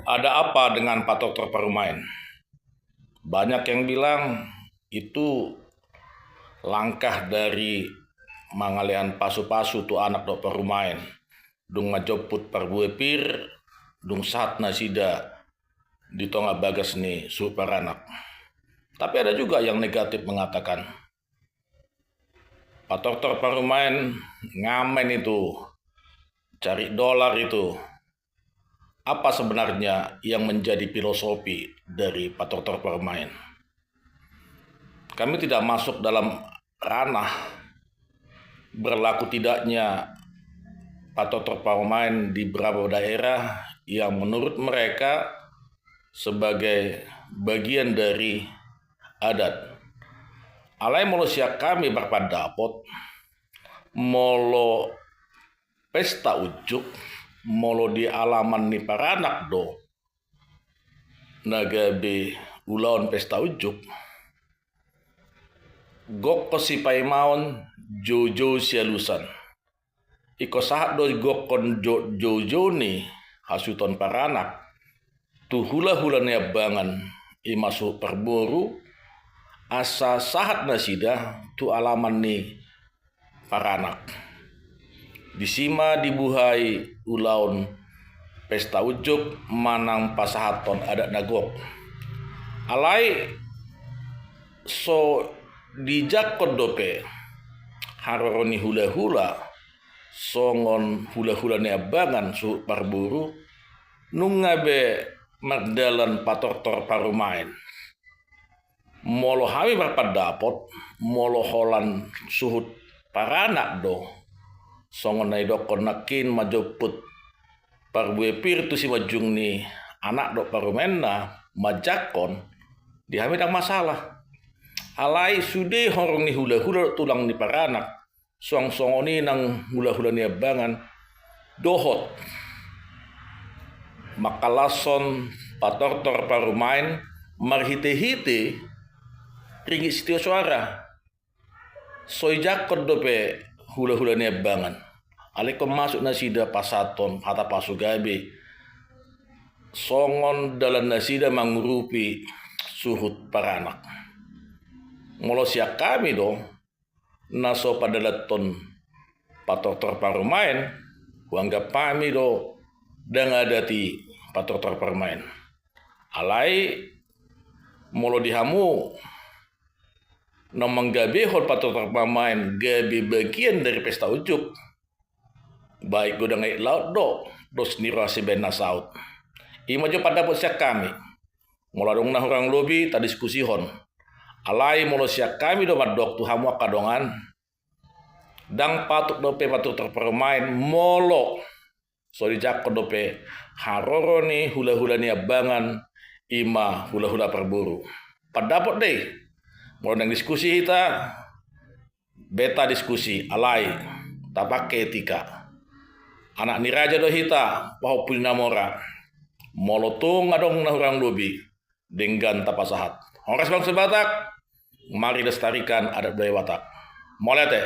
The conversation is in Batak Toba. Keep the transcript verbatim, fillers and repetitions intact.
Ada apa dengan patortor parumaen? Banyak yang bilang itu langkah dari mangalean pasu-pasu tu anak dohot parumaen. Dung manjomput parbue pir, dung sahat nasida di tonga bagas ni suhut paranak. Tapi ada juga yang negatif mengatakan, patortor parumaen ngamen itu, cari dolar itu. Apa sebenarnya yang menjadi filosofi dari patortor parumaen? Kami tidak masuk dalam ranah berlaku tidaknya patortor parumaen di beberapa daerah yang menurut mereka sebagai bagian dari adat. Alai molo sian hami marpandapot, molo pesta unjuk, molo di alaman ni paranak do na gabe ulaon pesta unjuk, gokhon sipaimaon, joujou sialusan. Ingkon sahat do gokhon jo-, joujou ni hasuhuton paranak tu hulahula ni ambangan, i ma suhut parboru, asa sahat nasida tu alaman ni paranak. Disi ma dibuhai ulaon pesta unjuk manang pasahathon adat na gok. Alai so dijangkon dope haroro ni hulahula songon hulahula ni ambangan suhut parboru, nunga be mardalan patortor parumaen. Molo hami marpandapot, molo holan suhut paranak do, songon na idokkon nangkin manjomput parbue pir tu simanjujung ni anak dohot parumaenna manjangkon, di hami ndang masalah. Alai sude horong ni hulahula dohot tulang ni paranak, suang songon i nang hulahula ni ambangan, dohot mangkalashon patortor parumaen marhitehite ringgit sitio soara. So dijangkon dope hulahula ni ambangan. Alai ingkon masuk nasida pasahathon hata pasu gabe songon dalan nasida mangurupi suhut paranak. Molo sian hami do, na so padalanhon patortor parumaen, huanggap hami do ndang adat i patortor parumaen. Alai molo di hamu na manggabehon patortor parumaen gabe bagian dari pesta unjuk, baik godang aek laut do dos ni roha sibahen na saut. I ma jo pandapot sian hami. Molo adong na hurang lobi, tadiskusihon. Alai molo sian hami do mandok tu hamu angka dongan, ndang patut dope patortor parumaen molo so dijangkon dope haroro ni hulahula ni ambangan, i ma hulahula parboru. Pandapot do i. Molo naeng diskusi hita, beta diskusi, alai tapangke etika. Anak ni raja do hita, pahompu ni na mora. Molo tung adong na hurang lobi, denggan tapasahat. Horas bangso Batak, mari lestarikan adat budaya Batak. Mauliate.